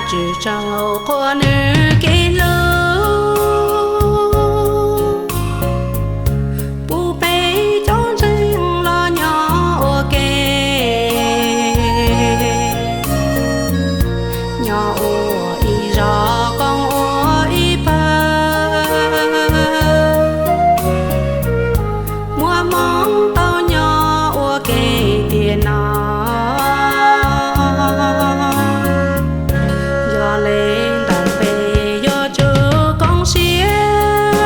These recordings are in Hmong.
Tswv tsaug qhuas nws kev hlub, pub peb cov ntseeg los nyob ua ke, nyob ua ib zos koom ua ib pawg, muaj hmoo tau nyob ua ke tiam no. Yog li ntawd peb yuav tsum koom siab,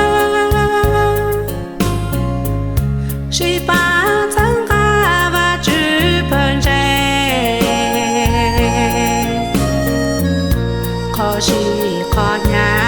sib pab txhawb nqa Vajtswv pawg ntseeg, qhov sib qhov hnyav